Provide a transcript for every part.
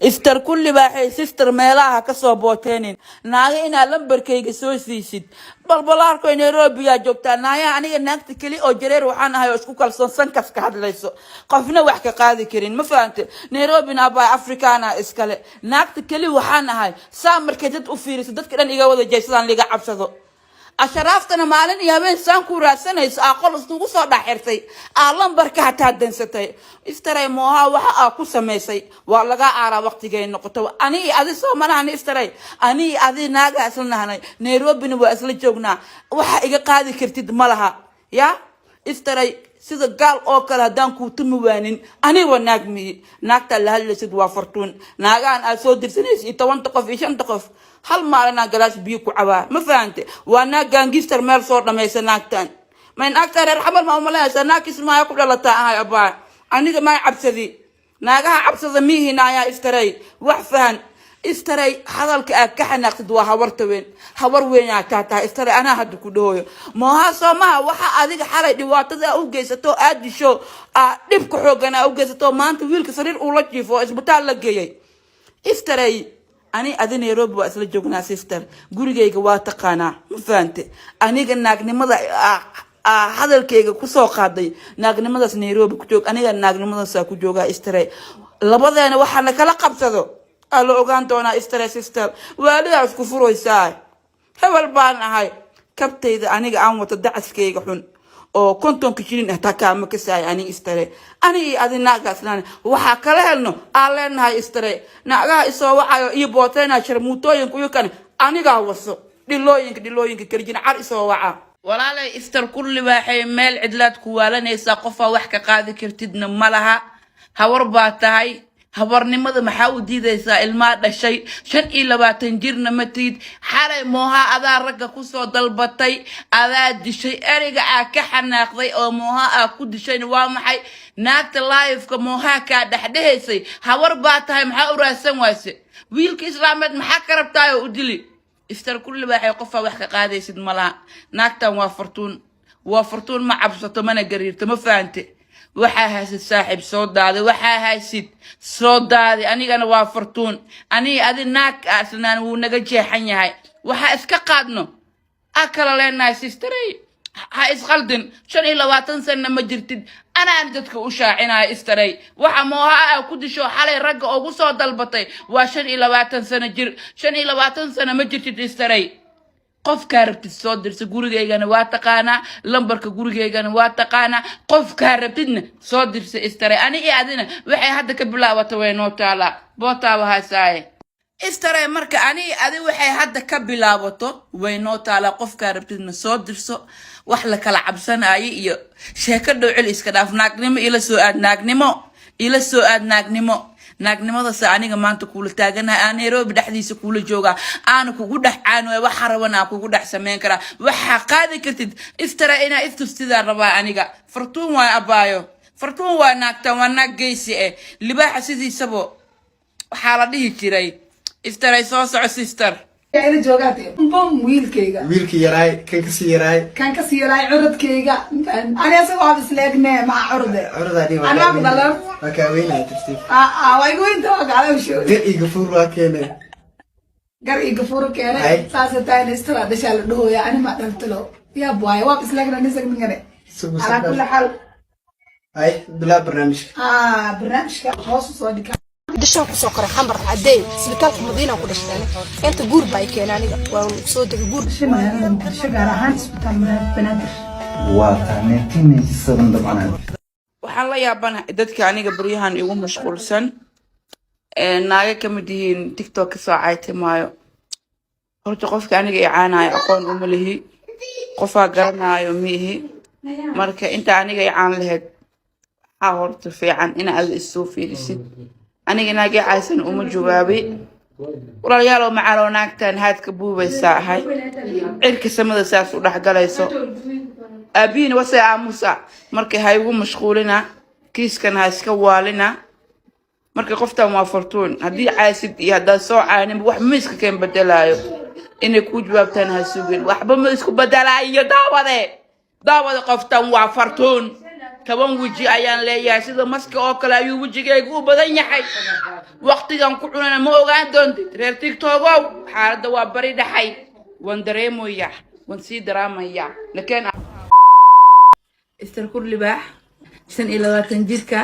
Iftar kulli baaxay sister, meelaha ka soo booteenin naaga inaad lambarkayga soo siisid. Balbalaarko Nairobiyaa joogtaa naayaha. Aniga naagta keli oo jareer waxaan ahay oo isku kalsoon, sankas ka hadlayso, qofna wax ka qaadi karin. Ma fahante? Nairobina abaa Afrikaana iskale. Naagta keli waxaan ahay saa markay dad u fiiriso, dadka dhan iga wada jeesadaan, liga cabsado. Asharaaftana maalin iyo habeen saan ku raadsanayso, aa qol iskugu soo dhexxirtay, aa lambarka hataa dansatay. Iftaray, moohaa waxa aa ku samaysay waa laga aaraa waqtigay noqoto. Ani iyo adi soo manahani, iftaray. Ani iyo adi naagaa isla nahnay, Nairobina waa isla joognaa. Waxa iga qaadi kartid ma laha. Ya iftaray, sida gaal oo kale haddaan kuu tumi waanin, aniga naag miyi. Naagtaa la hadlaysid waa Fartuun. Naagahan aad soo dirsanaysa iyo 10-ta qof iyo shanta qof, hal maalinaa galaas biyo ku cabaa. Ma fahante? Waa naag gangster meel soo dhamaysa. Naagtan may naagtaa reer xamal ma umalanaysa? Naag Kismaayo ku dhalataa ahay, abaa. Aniga maa cabsadi, naagaha cabsada miihin ayaa. Iftaray, wax fahan. Iftaray, hadalka aad ka xanaaqsid waa habarta weyn, habar weynaa taa tahay. Iftaray, anaa hadda ku dhahoyo mooha soomaha. Waxa adiga xalay dhibaatada u geysato, aad disho, aa dhibka xoogan aa u geysato, maanta wiilka sariir uu la jiifo oo isbitaal la geeyay. Iftaray, ani adi Nairobi waa isla joognaa. Sister, gurigayga waa taqaanaa. Ma fahante? Aniga naagnimada hadalkayga kusoo qaaday, naagnimadaas Nairobi ku joog. Aniga naagnimadaasaa ku joogaa. Iftaray, labadeena waxaana kala qabsado aa la ogaan doonaa. Iftaray, sister, waalidaa isku furaysaa. Hebel baan ahay. Kabtayda aniga aan wato, dacaskayga xun oo 50-ka shilin ah, takaama kasaay. Ani istare, ani iyo adi naagaasnaan waxaa kala helno aan leenahay. Istare, naagaha isoo wacayo iyo booteyna sharmuutooyinka iyo kan anigaa waso dhilooyinka, dhilooyinka karijin car isoo waca. Walaalay Iftar kulli waxay meel cidlaad ku waalanaysaa. Qofaa wax ka qaadi kartidna ma laha. Hawar baa tahay. Habarnimada maxaa u diidaysaa? Ilmaa dhashay, 25 jirna ma tihid. Xalay mooha adaa ragga kusoo dalbatay, adaa dishay. Ereyga aa ka xanaaqday oo mooha aa ku dishayna waa maxay? Naagta live-ka moohaa kaa dhexdhehaysay, habar baa tahay, maxaa u raadsan wayse wiilka islaameed? Maxaa ka rabtaayoo u dili? Iftar kulli waxay qofaa wax ka qaadaysid malaha. Naagtan waa Fartuun, waa Fartuun. Ma cabsato mana gariirto. Ma fahante? Waxaa haysid, saaxiib, soo daaday. Waxaa haysid soo daaday. Anigana waa Fartuun. Aniga adi naag asnaan wuu naga jeexan yahay. Waxaa iska qaadno a kala leenahay. Sisterey, ha isqaldin. 25 sanna ma jirtid. Anaan dadka u shaacinaya. Istarey, waxa mooha a ku disho xalay ragga ugu soo dalbatay waa 25 sano jir. 25 sano ma jirtid, istarey. Qofkaa rabtid soo dirsa. Gurigaygana waa taqaanaa, lambarka gurigaygana waa taqaanaa. Qofkaa rabtidna soo dirsa, istaray. Ani iyo adina waxay hadda ka bilaabata way noo taalaa bootaaba haysaaye. Istaray, marka ani iyo adi waxay hadda ka bilaabato way noo taalaa. Qofkaa rabtidna soo dirso. Wax la kala cabsanaayo iyo sheeko dhowcel iska dhaaf. Naagnimo ila soo aad, naagnimo ila soo aad, naagnimo. Naagnimadase aniga maanta kuula taaganahay, aan Nairobi dhexdiisa kuula joogaa, aana kugu dhex caanwaya. Waxa raban aan kugu dhex samayn karaa. Waxaa qaadi kartid, iftara, inaa iftustidaa rabaa. Aniga Fartuun waay, abaayo. Fartuun waa naagtan, waa naag geysi eh. Libaaxa sidiisaba waxaa la dhihi jiray. Iftaray, soo soco, sister. Ila joogaate bum wiilkayga. Wiilkii yaraay, kan kasii yaraay. Kan kasii yaraay, curadkayga. Ani asaga waaba isleegne maxaa curade? Curadaa dhihi. Ani waa ku dhalan. Waa kaa weynaya, tartiib. Aa, waa igu weynta, waa gacala show. Gar iyo gafuur waa keenay. Gar iyo gafuuro keenay. Ay. Saasa tahay, istara dhashaa la dhahooya. Ani ma dhaltalo, yaab waaye, waaba isleegna nisag ninkane. Sugu. Calaa kulli xaal. Ay, bilaab barnaamijka. Aa, barnaamijka hoos usoo dhika. Dashaan kusoo koray Xamar Cadeey, isbitaalka Madiina ku dhashtay. Inta guur baa i keenay, aniga waan soo degay guur. Dhashay magaalada Muqdisho, gaar ahaan isbitaal Banaadir. Waa taa 1997 dabcan. Waxaan la yaabanahay dadka aniga baryahan igu mashquulsan ee naaga ka mid yihiin TikTok kasoo caytimaayo. Horta qofka aniga i caanayo aqoon uma lihi, qofaa garanaayo ma ihi. Marka inta aniga i caan lahayd, waxaa horta fiican in aad isoo fiirisid. Aniga naag i caaysan uma jawaabi. Walaalyaalow macaalow, naagtan haadka buubaysaa ahay, cirka samada saas u dhexgalayso. Aabihiina wase aamusa. Marka ha igu mashquulina, kiiskan ha iska waalina. Marka qoftan waa Fartuun. Haddii caasid iyo haddaad soo caaninba, wax ma iska keen bedelaayo. Inay kuu jawaabtaan ha sugin, waxba ma isku bedelaayo. Daawade, daawade, qoftan waa Fartuun. 10 weji ayaan leeyahay. Sida maska oo kale ayuu wejigaygu u badan yahay. Waqtigan ku cunana ma ogaan doontid. Reer TikTokow, xaaladda waa bari dhaxay. Waan dareemoyaa, waan sii daraamayaa. Lakeen istar kur libaax, 25 jirka.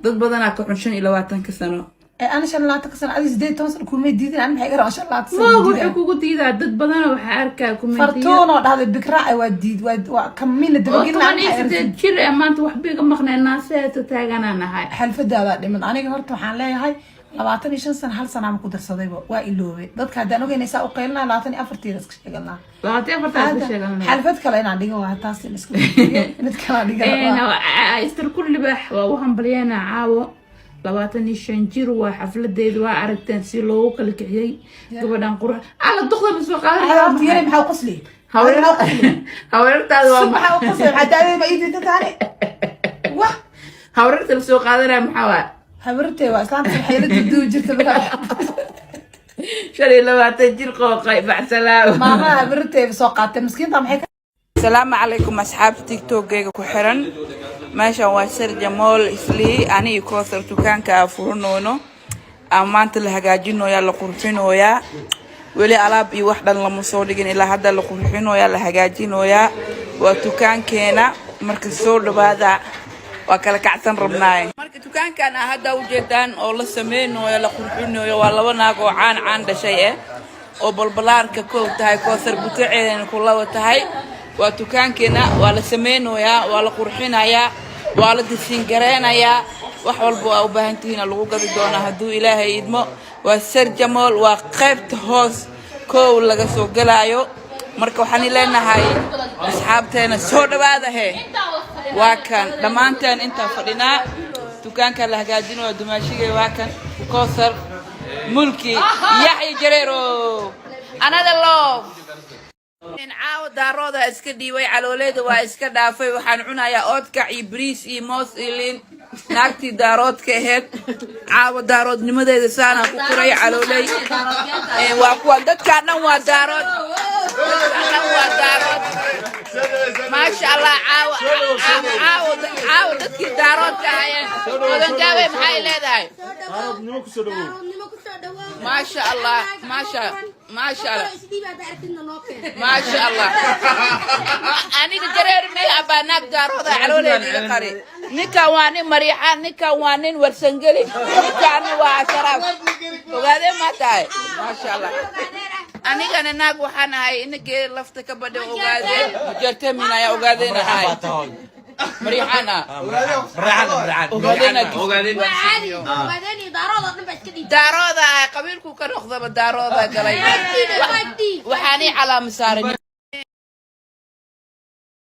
Dad badanaa ka xun 25-ka sano. Ee, ana 25-ka sano, adi 18 sano kumay diidin. Ani maxay garaa 25 sano? Moog diidaya? wuxuu kugu diidaa, dad badanoo waxaa arkaa kumentiyo. Fartuun oo dhahday bikraace waa diid, waa kamina oo dabagin. 18 jir ee maanta waxba iga maqnay, naaseeta taaganaa ahay. Xalfadaadaa dhiman. Aniga horta waxaan leeyahay 25 sano, hal sanaama ku darsadayba waa iloobay. Dadka haddaan ogeynaysaa u qaylinaa, 24-teeda iska sheeganaa. 24-taa iska sheegan. Xalfad kale inaan dhigo waa taas, in iska weydiiyo. Mid kale aan dhiga. Istar kur libaax waa u hambalyeena caawo, 25 jir waa. Xafladeeda waa aragteen si loogu kala kiciyey gabadhan qurux alla duqda ma soo horta yare qaadan. Maxaa qosli? Haweertaada waa Maxaa u qosli? Maxaa daadeeda ma ii diidan tahay? Wah. Haweerta la soo qaadanaya maxaa waa? Habartee waa islaanta waxay la duuduubi jirta markaa. 25 jir qooqay, bacsalaam. Maamaha habartee soo qaatay miskiinta maxay? Asalaamu calaykum asxaabta TikTokgayga ku xiran. Meeshan waa Sarja Mall Islii. Ani iyo Koosar dukaanka aa furanoono, aa maanta la hagaajinooyaa, la qurxinooyaa. Weli alaab iyo wax dhan lama soo dhigin, ilaa hadda la qurxinooyaa, la hagaajinooyaa. Waa dukaankeena, marka soo dhawaada, waa kala kacsan rabnaaye. Marka dukaankan aa hadda ujeedaan oo la sameynooyo, la qurxinooyo, waa laba naag oo caan caan dhashay oo balbalaarka kow tahay, Koosar butaceedana ku laba tahay. Waa dukaankeena, waa la sameynooyaa, waa la qurxinayaa, waa la disingareynayaa. Wax walba waa u baahan tihiin lagu gadi doonaa hadduu Ilaahay idmo. Waa Sarja Mall, waa qaybta hoos kow laga soo gelaayo. Marka waxaan leenahay asxaabteena, soo dhawaada he. Waa kan dhammaanteen intaan fadhinaa, dukaanka la hagaajinayo. Dumaashigay waa kan, Koosar Mulki, Yaxya Jareero, another love. Caawa daarooda iska dhiibay, calooleeda waa iska dhaafay. Waxaan cunayaa oodkac iyo bariis iyo moos iyo liin. Naagtii daaroodka ahayd caawa daaroodnimadeeda saanaan ku koray calooley. Waa kuwa dadkaa dhan waa daarood, dadkaa dhan waa daarood. Maasha Allah, caawa caawa caawa dadkii daaroodka ahaayeen. Odangaabey, maxay leedahay? Maasha Allah, maasha maasha Allah, maasha Allah. Aniga jareer meel abaa naag daarooda calooleeda iga qari. Ninkan waa nin Mariixaan, ninkan waa nin Warsangeli, ninkaana waa Asharaaf. Ogaadee ma tahay? Maasha Allah. Anigana naag waxaan ahay inagee lafta ka badha. Ogaadeen mujartamin ayaa ogaadeen ahay, Mariixaan ah, ogaadeen. Daarooda ah, qabiilku ka noqdaba daarooda galay. Waxaanay calaama saaray.